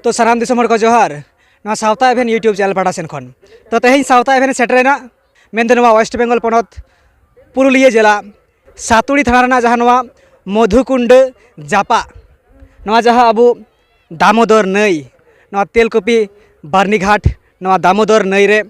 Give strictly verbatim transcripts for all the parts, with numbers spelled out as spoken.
ᱛᱚ ᱥᱟᱱᱟᱢ ᱫᱤᱥᱚᱢ ᱦᱚᱲ ᱠᱚ ᱡᱚᱦᱟᱨ, ᱱᱚᱣᱟ ᱥᱟᱶᱛᱟ ᱮᱵᱷᱮᱱ YouTube channel ᱯᱟᱦᱴᱟ ᱥᱮᱱ ᱠᱷᱚᱱ᱾ ᱛᱚ ᱛᱮᱦᱮᱧ ᱥᱟᱶᱛᱟ ᱮᱵᱷᱮᱱ ᱥᱮᱴᱮᱨᱮᱱᱟ, ᱢᱮᱱᱫᱚ ᱱᱚᱣᱟ West Bengal ᱯᱚᱱᱚᱛ ᱯᱩᱨᱩᱞᱤᱭᱟᱹ ᱡᱮᱞᱟ ᱥᱟᱛᱩᱲᱤ ᱛᱷᱟᱱᱟ ᱨᱮᱱᱟᱜ ᱡᱟᱦᱟᱸ ᱱᱚᱣᱟ ᱢᱚᱫᱷᱩᱠᱩᱱᱰᱟᱹ ᱡᱟᱯᱟᱜ, ᱱᱚᱣᱟ ᱡᱟᱦᱟᱸ ᱟᱵᱚ ᱫᱟᱢᱳᱫᱚᱨ ᱱᱟᱹᱭ, ᱱᱚᱣᱟ ᱛᱮᱞᱠᱩᱯᱤ ᱵᱟᱨᱱᱤᱜᱷᱟᱴ, ᱱᱚᱣᱟ ᱫᱟᱢᱳᱫᱚᱨ ᱱᱟᱹᱭ ᱨᱮ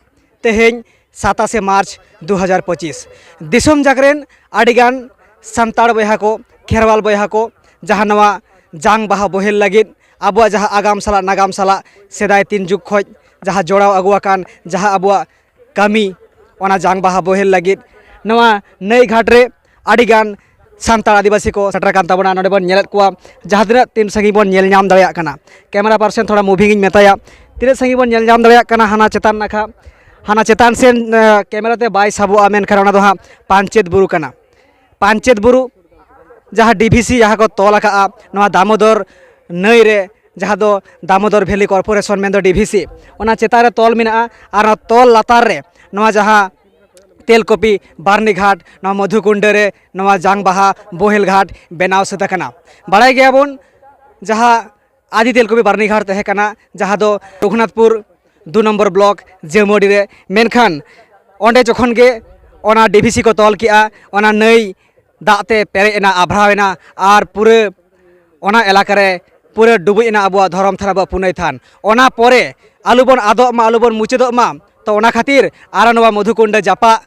ᱛᱮᱦᱮᱧ ᱥᱟᱛᱟᱥᱮ ᱢᱟᱨᱪ ᱫᱩ ᱦᱟᱡᱟᱨ ᱯᱚᱸᱪᱤᱥ, ᱫᱤᱥᱚᱢ ᱡᱟᱠ ᱨᱮᱱ ᱟᱹᱰᱤᱜᱟᱱ ᱥᱟᱱᱛᱟᱲ ᱵᱚᱭᱦᱟ ᱠᱚ, ᱠᱷᱮᱨᱣᱟᱞ ᱵᱚᱭᱦᱟ ᱠᱚ, ᱡᱟᱦᱟᱸ ᱱᱚᱣᱟ ᱡᱟᱝ ᱵᱟᱦᱟ ᱵᱚᱦᱮᱞ ᱞᱟᱹᱜᱤᱫ, ᱟᱵᱚᱣᱟᱜ ᱡᱟᱦᱟᱸ ᱟᱜᱟᱢ ᱥᱟᱞᱟᱜ ᱱᱟᱜᱟᱢ ᱥᱟᱞᱟᱜ ᱥᱮᱫᱟᱭ ᱛᱤᱱ ᱡᱩᱜᱽ ᱠᱷᱚᱱ ᱡᱟᱦᱟᱸ ᱡᱚᱲᱟᱣ ᱟᱹᱜᱩ ᱟᱠᱟᱱ ᱡᱟᱦᱟᱸ ᱟᱵᱚᱣᱟᱜ ᱠᱟᱹᱢᱤ, ᱚᱱᱟ ᱡᱟᱝ ᱵᱟᱦᱟ ᱵᱚᱦᱮᱞ ᱞᱟᱹᱜᱤᱫ ᱱᱚᱣᱟ ᱱᱟᱹᱭ ᱜᱷᱟᱴ ᱨᱮ ᱟᱹᱰᱤᱜᱟᱱ ᱥᱟᱱᱛᱟᱲ ᱟᱹᱫᱤᱵᱟᱹᱥᱤ ᱠᱚ ᱥᱮᱴᱮᱨ ᱟᱠᱟᱱ ᱛᱟᱵᱚᱱᱟ᱾ ᱱᱚᱰᱮ ᱵᱚᱱ ᱧᱮᱞᱮᱫ ᱠᱚᱣᱟ, ᱡᱟᱦᱟᱸ ᱛᱤᱱᱟᱹᱜ ᱛᱤᱱ ᱥᱟᱺᱜᱤᱧ ᱵᱚᱱ ᱧᱮᱞ ᱧᱟᱢ ᱫᱟᱲᱮᱭᱟᱜ ᱠᱟᱱᱟ᱾ ᱠᱮᱢᱮᱨᱟ ᱯᱟᱨᱥᱚᱱ ᱛᱷᱚᱲᱟ ᱢᱩᱵᱷᱤᱝ ᱤᱧ ᱢᱮᱛᱟᱭᱟ, ᱛᱤᱱᱟᱹᱜ ᱥᱟᱺᱜᱤᱧ ᱵᱚᱱ ᱧᱮᱞ ᱧᱟᱢ ᱫᱟᱲᱮᱭᱟᱜ ᱠᱟᱱᱟ ᱦᱟᱱᱟ ᱪᱮᱛᱟᱱ ᱱᱟᱠᱷᱟ, ᱦᱟᱱᱟ ᱪᱮᱛᱟᱱ ᱥᱮᱱ, ᱮ, ᱠᱮᱢᱮᱨᱟ ᱛᱮ ᱵᱟᱭ ᱥᱟᱵᱚᱜᱼᱟ, ᱢᱮᱱᱠᱷᱟᱱ ᱚᱱᱟ ᱫᱚ ᱦᱟᱸᱜ ᱯᱟᱧᱪᱮᱛ ᱵᱩᱨᱩ ᱠᱟᱱᱟ᱾ ᱯᱟᱧᱪᱮᱛ ᱵᱩᱨᱩ ᱡᱟᱦᱟᱸ ᱰᱤ ᱵᱷᱤ ᱥᱤ ᱡᱟᱦᱟᱸ ᱠᱚ ᱛᱚᱞ ᱟᱠᱟᱫᱼᱟ ᱱᱚᱣᱟ ᱫᱟᱢᱳᱫᱚᱨ ᱱᱟᱹᱭ ᱨᱮ, ᱡᱟᱦᱟᱸ ᱫᱚ ᱫᱟᱢᱳᱫᱚᱨ ᱵᱷᱮᱞᱤ ᱠᱚᱨᱯᱳᱨᱮᱥᱚᱱ ᱢᱮᱱᱫᱚ ᱰᱤ ᱵᱷᱤ ᱥᱤ, ᱚᱱᱟ ᱪᱮᱛᱟᱱ ᱨᱮ ᱛᱚᱞ ᱢᱮᱱᱟᱜᱼᱟ᱾ ᱟᱨ ᱚᱱᱟ ᱛᱚᱞ ᱞᱟᱛᱟᱨ ᱨᱮ ᱱᱚᱣᱟ ᱡᱟᱦᱟᱸ ᱛᱮᱞᱠᱚᱯᱤ ᱵᱟᱨᱱᱤᱜᱷᱟᱴ, ᱱᱚᱣᱟ ᱢᱚᱫᱷᱩᱠᱩᱱᱰᱟᱹ ᱨᱮ ᱱᱚᱣᱟ ᱡᱟᱝ ᱵᱟᱦᱟ ᱵᱳᱦᱮᱞ ᱜᱷᱟᱴ ᱵᱮᱱᱟᱣ ᱥᱟᱹᱛ ᱟᱠᱟᱱᱟ᱾ ᱵᱟᱲᱟᱭ ᱜᱮᱭᱟᱵᱚᱱ, ᱡᱟᱦᱟᱸ ᱟᱫᱤ ᱛᱮᱞᱠᱚᱯᱤ ᱵᱟᱨᱱᱤᱜᱷᱟᱴ ᱛᱟᱦᱮᱸ ᱠᱟᱱᱟ, ᱡᱟᱦᱟᱸ ᱫᱚ ᱨᱚᱜᱷᱩᱱᱟᱛᱷᱯᱩᱨ ᱫᱩ ᱱᱚᱢᱵᱚᱨ ᱵᱞᱚᱠ ᱡᱟᱹᱢᱩᱰᱤ ᱨᱮ᱾ ᱢᱮᱱᱠᱷᱟᱱ ᱚᱸᱰᱮ ᱡᱚᱠᱷᱚᱱ ᱜᱮ ᱚᱱᱟ ᱰᱤ ᱵᱷᱤ ᱥᱤ ᱠᱚ ᱛᱚᱞ ᱠᱮᱜᱼᱟ, ᱚᱱᱟ ᱱᱟᱹᱭ ᱫᱟᱜ ᱛᱮ ᱯᱮᱨᱮᱡ ᱮᱱᱟ, ᱟᱵᱷᱨᱟᱣ ᱮᱱᱟ, ᱟᱨ ᱯᱩᱨᱟᱹ ᱚᱱᱟ ᱮᱞᱟᱠᱟ ᱨᱮ ᱯᱩᱨᱟᱹ ᱰᱩᱵᱩᱡ ᱮᱱᱟ ᱟᱵᱚᱣᱟᱜ ᱫᱷᱚᱨᱚᱢ ᱛᱷᱟᱱ, ᱟᱵᱚᱣᱟᱜ ᱯᱩᱱᱟᱹᱭ ᱛᱷᱟᱱ᱾ ᱚᱱᱟ ᱯᱚᱨᱮ ᱟᱞᱚᱵᱚᱱ ᱟᱫᱚᱜ ᱢᱟ, ᱟᱞᱚᱵᱚᱱ ᱢᱩᱪᱟᱹᱫᱚᱜ ᱢᱟ, ᱛᱚ ᱚᱱᱟ ᱠᱷᱟᱹᱛᱤᱨ ᱟᱨᱚ ᱱᱚᱣᱟ ᱢᱚᱫᱷᱩᱠᱩᱱᱰᱟ ᱡᱟᱯᱟᱜ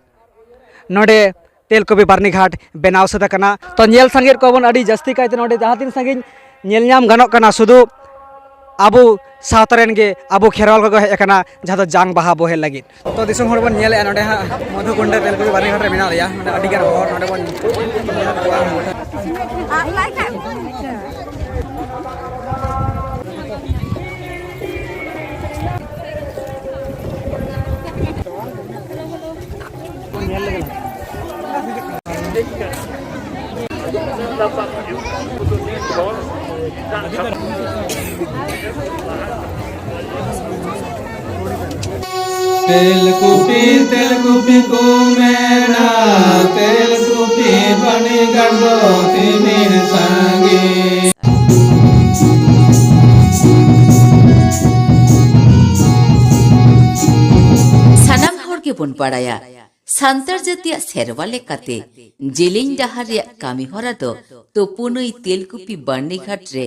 ᱱᱚᱰᱮ ᱛᱮᱞᱠᱚᱯᱤ ᱵᱟᱨᱱᱤᱜᱷᱟᱴ ᱵᱮᱱᱟᱣ ᱥᱟᱹᱛ ᱟᱠᱟᱱᱟ᱾ ᱛᱚ ᱧᱮᱞ ᱥᱟᱸᱜᱮᱫ ᱠᱚᱣᱟ ᱵᱚᱱ ᱟᱹᱰᱤ ᱡᱟᱹᱥᱛᱤ ᱠᱟᱭᱛᱮ ᱱᱚᱰᱮ ᱡᱟᱦᱟᱸ ᱛᱤᱱ ᱥᱟᱺᱜᱤᱧ ᱧᱮᱞ ᱧᱟᱢ ᱜᱟᱱᱚᱜ ᱠᱟᱱᱟ, ᱥᱩᱫᱷᱩ ᱟᱵᱚ ᱥᱟᱶᱛᱟ ᱨᱮᱱ ᱜᱮ ᱟᱵᱚ ᱠᱷᱮᱨᱣᱟᱞ ᱠᱚᱠᱚ ᱦᱮᱡ ᱟᱠᱟᱱᱟ, ᱡᱟᱦᱟᱸ ᱫᱚ ᱡᱟᱝ ᱵᱟᱦᱟ ᱵᱚᱦᱮᱞ ᱞᱟᱹᱜᱤᱫ᱾ ᱛᱚ ᱫᱤᱥᱚᱢ ᱦᱚᱲ ᱵᱚᱱ ᱧᱮᱞᱮᱫᱼᱟ, ᱱᱚᱰᱮ ᱦᱟᱸᱜ ᱢᱚᱫᱷᱩᱠᱩᱱᱰᱟ ᱛᱮᱞᱠᱩᱯᱤ ᱵᱟᱨᱱᱤᱜᱷᱟᱴ ᱨᱮ ᱢᱮᱱᱟᱜ ᱞᱮᱭᱟ, ᱱᱚᱰᱮ ᱟᱹᱰᱤ ᱜᱟᱱ ᱦᱚᱲ ᱱᱚᱰᱮ ᱵᱚᱱ ᱛᱮᱞᱠᱩᱯᱤ, ᱛᱮᱞᱠᱩᱯᱤ ᱠᱚ ᱢᱮᱱᱟ, ᱛᱮᱞᱠᱩᱯᱤ ᱵᱟᱹᱨᱱᱤᱜᱷᱟᱴ ᱫᱚ ᱛᱤᱢᱤᱱ ᱥᱟᱺᱜᱤᱧ᱾ ᱵᱚᱱ ᱵᱟᱲᱟᱭᱟ, ᱥᱟᱱᱛᱟᱲ ᱡᱟᱹᱛᱤᱭᱟᱜ ᱥᱮᱨᱣᱟ ᱞᱮᱠᱟᱛᱮ ᱡᱮᱞᱮᱧ ᱰᱟᱦᱟᱨ ᱨᱮᱭᱟᱜ ᱠᱟᱹᱢᱤ ᱦᱚᱨᱟ ᱫᱚ ᱛᱩᱯᱩᱱᱟᱹᱭ ᱛᱮᱞᱠᱩᱯᱤ ᱵᱟᱹᱨᱱᱤᱜᱷᱟᱴ ᱨᱮ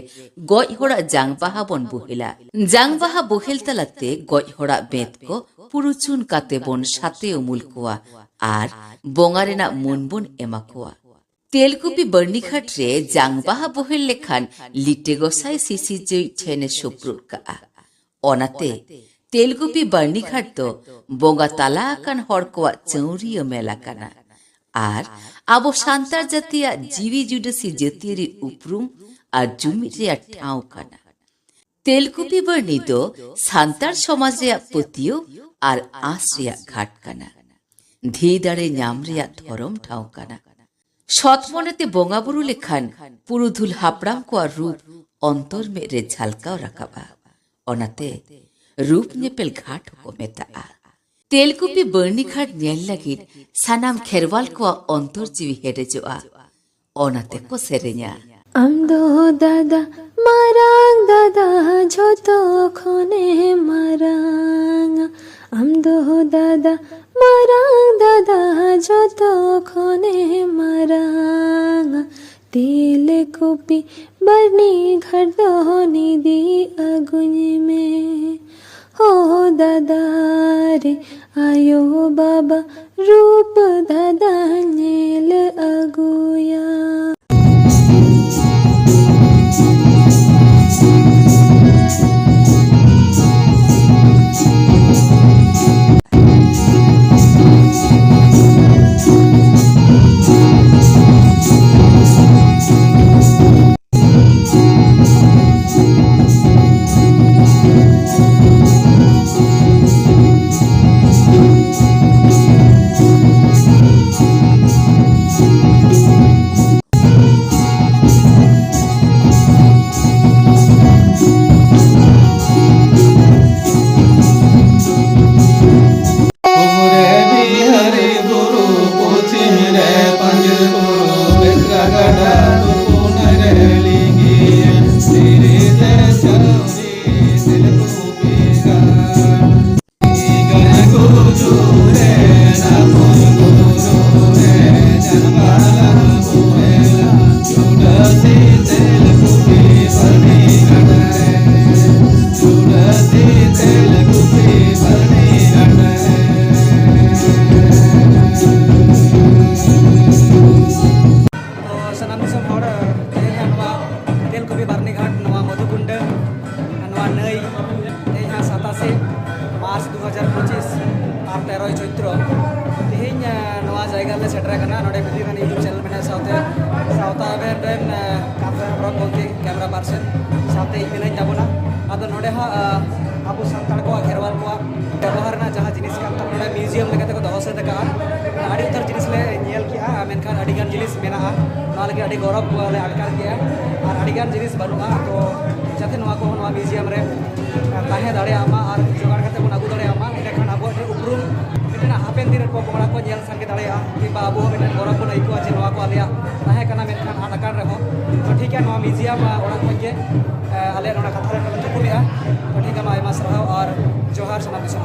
ᱜᱚᱡ ᱦᱚᱲᱟᱜ ᱡᱟᱝ ᱵᱟᱦᱟ ᱵᱚᱱ ᱵᱚᱦᱮᱞᱟ᱾ ᱡᱟᱝ ᱵᱟᱦᱟ ᱵᱚᱦᱮᱞ ᱛᱟᱞᱟᱛᱮ ᱜᱚᱡ ᱦᱚᱲᱟᱜ ᱵᱮᱸᱛ ᱠᱚ ᱯᱩᱨᱩᱪᱩᱱ ᱠᱟᱛᱮ ᱵᱚᱱ ᱥᱟᱛᱮ ᱩᱢᱩᱞ ᱠᱚᱣᱟ ᱟᱨ ᱵᱚᱸᱜᱟ ᱨᱮᱱᱟᱜ ᱢᱟᱹᱱ ᱵᱚᱱ ᱮᱢᱟ ᱠᱚᱣᱟ᱾ ᱛᱮᱞᱠᱩᱯᱤ ᱵᱟᱹᱨᱱᱤᱜᱷᱟᱴ ᱨᱮ ᱡᱟᱝ ᱵᱟᱦᱟ ᱵᱚᱦᱮᱞ ᱞᱮᱠᱷᱟᱱ ᱞᱤᱴᱟᱹ ᱜᱚᱸᱥᱟᱭ ᱥᱤᱥᱤᱨᱡᱟᱹᱣᱤᱡ ᱴᱷᱮᱱᱮ ᱥᱩᱯᱨᱩᱫ ᱠᱟᱜᱼᱟ᱾ ᱚᱱᱟᱛᱮ ᱛᱮᱞᱠᱩᱯᱤ ᱵᱟᱹᱨᱱᱤᱜᱷᱟᱴ ᱫᱚ ᱵᱚᱸᱜᱟ ᱛᱟᱞᱟ ᱟᱠᱟᱱ ᱦᱚᱲ ᱠᱚᱣᱟᱜ ᱪᱟᱹᱣᱨᱤᱭᱟᱹ ᱢᱮᱞᱟ ᱠᱟᱱᱟ ᱟᱨ ᱟᱵᱚ ᱥᱟᱱᱛᱟᱲ ᱡᱟᱹᱛᱤᱭᱟᱜ ᱡᱤᱣᱤ ᱡᱩᱰᱟᱹᱥᱤ ᱡᱟᱹᱛᱤᱭᱟᱹᱨᱤ ᱩᱯᱨᱩᱢ ᱟᱨ ᱡᱩᱢᱤᱫ ᱨᱮᱭᱟᱜ ᱴᱷᱟᱶ ᱠᱟᱱᱟ᱾ ᱛᱮᱞᱠᱩᱯᱤ ᱵᱟᱹᱨᱱᱤ ᱫᱚ ᱥᱟᱱᱛᱟᱲ ᱥᱚᱢᱟᱡᱽ ᱨᱮᱭᱟᱜ ᱯᱟᱹᱛᱭᱟᱹᱣ ᱟᱨ ᱟᱸᱥ ᱨᱮᱭᱟᱜ ᱜᱷᱟᱴ ᱠᱟᱱᱟ᱾ ᱫᱷᱤ ᱫᱟᱲᱮ ᱧᱟᱢ ᱨᱮᱭᱟᱜ ᱫᱷᱚᱨᱚᱢ ᱴᱷᱟᱶ ᱠᱟᱱᱟ᱾ ᱥᱚᱛ ᱢᱚᱱᱮᱛᱮ ᱵᱚᱸᱜᱟ ᱵᱩᱨᱩ ᱞᱮᱠᱷᱟᱱ ᱯᱩᱨᱩᱫᱷᱩᱞ ᱦᱟᱯᱲᱟᱢ ᱠᱚᱣᱟᱜ ᱨᱩᱯ ᱚᱱᱛᱚᱨ ᱢᱮᱫ ᱨᱮ ᱡᱷᱟᱞᱠᱟᱣ ᱨᱟᱠᱟᱵᱼᱟ᱾ ᱚᱱᱟᱛᱮ ᱨᱩᱯ ᱧᱮᱯᱮᱞ ᱜᱷᱟᱴ ᱦᱚᱸᱠᱚ ᱢᱮᱛᱟᱜᱼᱟ᱾ ᱛᱮᱞᱠᱩᱯᱤ ᱵᱟᱹᱨᱱᱤ ᱜᱷᱟᱴ ᱧᱮᱞ ᱞᱟᱹᱜᱤᱫ ᱥᱟᱱᱟᱢ ᱠᱷᱮᱨᱣᱟᱞ ᱠᱚᱣᱟᱜ ᱚᱱᱛᱚᱨ ᱡᱤᱣᱤ ᱦᱮᱰᱮᱡᱚᱜᱼᱟ᱾ ᱚᱱᱟ ᱛᱮᱠᱚ ᱥᱮᱨᱮᱧᱟ᱾ ᱟᱢ ᱫᱚ ᱫᱟᱫᱟ, ᱢᱟᱨᱟᱝ ᱫᱟᱫᱟ, ᱡᱷᱚᱛᱚ ᱠᱷᱚᱱᱮ ᱢᱟᱨᱟᱝᱟ᱾ ᱟᱢ ᱫᱚ ᱫᱟᱫᱟ, ᱢᱟᱨᱟᱝ ᱫᱟᱫᱟ, ᱡᱷᱚᱛᱚ ᱠᱷᱚᱱᱮ ᱢᱟᱨᱟᱝᱟ᱾ ᱛᱮᱞᱮ ᱠᱚᱯᱤ ᱵᱟᱨᱱᱤ ᱜᱷᱟᱴ ᱫᱚ ᱤᱫᱤ ᱟᱹᱜᱩᱧ ᱢᱮ᱾ ᱦᱚ ᱫᱟᱫᱟ ᱨᱮ, ᱟᱭᱳ ᱵᱟᱵᱟ ᱨᱩᱯ ᱫᱟᱫᱟ ᱧᱮᱞ ᱟᱹᱜᱩᱭᱟ᱾ ᱯᱩᱵ ᱨᱮ ᱵᱤᱦᱟᱨᱤ ᱵᱩᱨᱩ, ᱯᱚᱪᱷᱤᱢ ᱨᱮ ᱯᱟᱧᱡᱮᱛ ᱵᱩᱨᱩ, ᱵᱮᱥᱨᱟ ᱜᱟᱰᱟ ᱛᱩᱯᱩᱱ ᱨᱮ ᱞᱤᱸᱜᱤ, ᱫᱷᱤᱨᱤ ᱛᱮ ᱪᱟᱹᱣᱨᱤ ᱛᱮᱞᱮ ᱠᱚᱯᱤ ᱜᱟᱲ᱾ ᱜᱟᱲ ᱠᱚ ᱡᱩᱨᱮ ᱱᱟᱹᱭ, ᱛᱮᱦᱮᱧ ᱦᱟᱸᱜ ᱥᱟᱛᱟᱥᱮ ᱢᱟᱨᱪ ᱫᱩ ᱦᱟᱡᱟᱨ ᱯᱚᱸᱪᱤᱥ ᱟᱨ ᱛᱮᱨᱚᱭ ᱪᱳᱭᱛᱨᱚ᱾ ᱛᱮᱦᱮᱧ, ᱟᱸ, ᱱᱚᱣᱟ ᱡᱟᱭᱜᱟ ᱨᱮᱞᱮ ᱥᱮᱴᱮᱨ ᱟᱠᱟᱱᱟ᱾ ᱱᱚᱰᱮ ᱵᱤᱫᱩ ᱠᱷᱟᱱ YouTube ᱪᱮᱱᱮᱞ ᱢᱮᱱᱟᱜᱼᱟ, ᱥᱟᱶᱛᱮ, ᱥᱟᱶᱛᱟ ᱮᱵᱷᱮᱱ ᱨᱮᱱ, ᱟᱸ, ᱠᱟᱛᱷᱟ ᱦᱮᱢᱵᱨᱚᱢ ᱜᱚᱢᱠᱮ, ᱠᱮᱢᱮᱨᱟ ᱯᱟᱨᱥᱚᱱ, ᱥᱟᱶᱛᱮ ᱤᱧ ᱢᱮᱱᱟᱹᱧ ᱛᱟᱵᱚᱱᱟ᱾ ᱟᱫᱚ ᱱᱚᱰᱮ ᱦᱟᱸᱜ, ᱟᱸ, ᱟᱵᱚ ᱥᱟᱱᱛᱟᱲ ᱠᱚᱣᱟᱜ, ᱠᱷᱮᱨᱣᱟᱞ ᱠᱚᱣᱟᱜ ᱵᱮᱵᱚᱦᱟᱨ ᱨᱮᱱᱟᱜ ᱡᱟᱦᱟᱸ ᱡᱤᱱᱤᱥ ᱠᱟᱱ ᱛᱟᱵᱚᱱᱟ, ᱱᱚᱰᱮ ᱢᱤᱭᱩᱡᱤᱭᱟᱢ ᱞᱮᱠᱟ ᱛᱮᱠᱚ ᱫᱚᱦᱚ ᱥᱮᱫ ᱟᱠᱟᱫᱼᱟ᱾ ᱟᱹᱰᱤ ᱩᱛᱟᱹᱨ ᱡᱤᱱᱤᱥ ᱞᱮ ᱧᱮᱞ ᱠᱮᱜᱼᱟ, ᱢᱮᱱᱠᱷᱟᱱ ᱟᱹᱰᱤ ᱜᱟᱱ ᱡᱤᱱᱤᱥ ᱢᱮᱱᱟᱜᱼᱟ᱾ ᱱᱚᱣᱟ ᱞᱟᱹᱜᱤᱫ ᱟᱹᱰᱤ ᱜᱚᱨᱚᱵᱽ ᱞᱮ ᱟᱴᱠᱟᱨ ᱠᱮᱜᱼᱟ᱾ ᱟᱨ ᱟᱹᱰᱤ ᱜᱟᱱ ᱡᱤᱱᱤᱥ ᱵᱟᱹᱱᱩᱜᱼᱟ, ᱛᱚ ᱡᱟᱛᱮ ᱱᱚᱣᱟ ᱠᱚᱦᱚᱸ ᱱᱚᱣᱟ ᱢᱤᱭᱩᱡᱤᱭᱟᱢ ᱨᱮ ᱛᱟᱦᱮᱸ ᱫᱟᱲᱮᱭᱟᱜ ᱢᱟ ᱟᱨ ᱡᱚᱜᱟᱲ ᱠᱟᱛᱮ ᱵᱚᱱ ᱟᱹᱜᱩ ᱫᱟᱲᱮᱭᱟᱜ ᱢᱟ᱾ ᱮᱸᱰᱮᱠᱷᱟᱱ ᱟᱵᱚᱣᱟᱜ ᱢᱤᱫᱴᱮᱱ ᱩᱯᱨᱩᱢ, ᱢᱤᱫᱴᱮᱱ ᱦᱟᱯᱮᱱ ᱫᱤᱱ ᱨᱮ ᱯᱚᱼᱯᱚᱝᱲᱟ ᱠᱚ ᱧᱮᱞ ᱥᱟᱸᱜᱮ ᱫᱟᱲᱮᱭᱟᱜᱼᱟ, ᱠᱤᱝᱵᱟ ᱟᱵᱚ ᱦᱚᱸ ᱢᱤᱫᱴᱮᱱ ᱜᱚᱨᱚᱵᱽ ᱵᱚᱱ ᱟᱹᱭᱠᱟᱹᱣᱟ ᱡᱮ ᱱᱚᱣᱟ ᱠᱚ ᱟᱞᱮᱭᱟᱜ ᱛᱟᱦᱮᱸ ᱠᱟᱱᱟ, ᱢᱮᱱᱠᱷᱟᱱ ᱟᱫ ᱟᱠᱟᱱ ᱨᱮᱦᱚᱸ᱾ ᱛᱚ ᱴᱷᱤᱠ ᱜᱮᱭᱟ, ᱱᱚᱣᱟ ᱢᱤᱭᱩᱡᱤᱭᱟᱢ, ᱟᱸ, ᱚᱲᱟᱜ ᱠᱷᱚᱱ ᱜᱮ, ᱟᱸ, ᱟᱞᱮ ᱱᱚᱰᱮ ᱠᱟᱛᱷᱟ ᱞᱮ ᱛᱷᱩᱠᱩᱢᱮᱜᱼᱟ᱾ ᱛᱚ ᱴᱷᱤᱠ ᱜᱮᱭᱟ, ᱢᱟ ᱟᱭᱢᱟ ᱥᱟᱨᱦᱟᱣ ᱟᱨ ᱡᱚᱦᱟᱨ ᱥᱟᱱᱟᱢ ᱫᱤᱥᱚᱢ᱾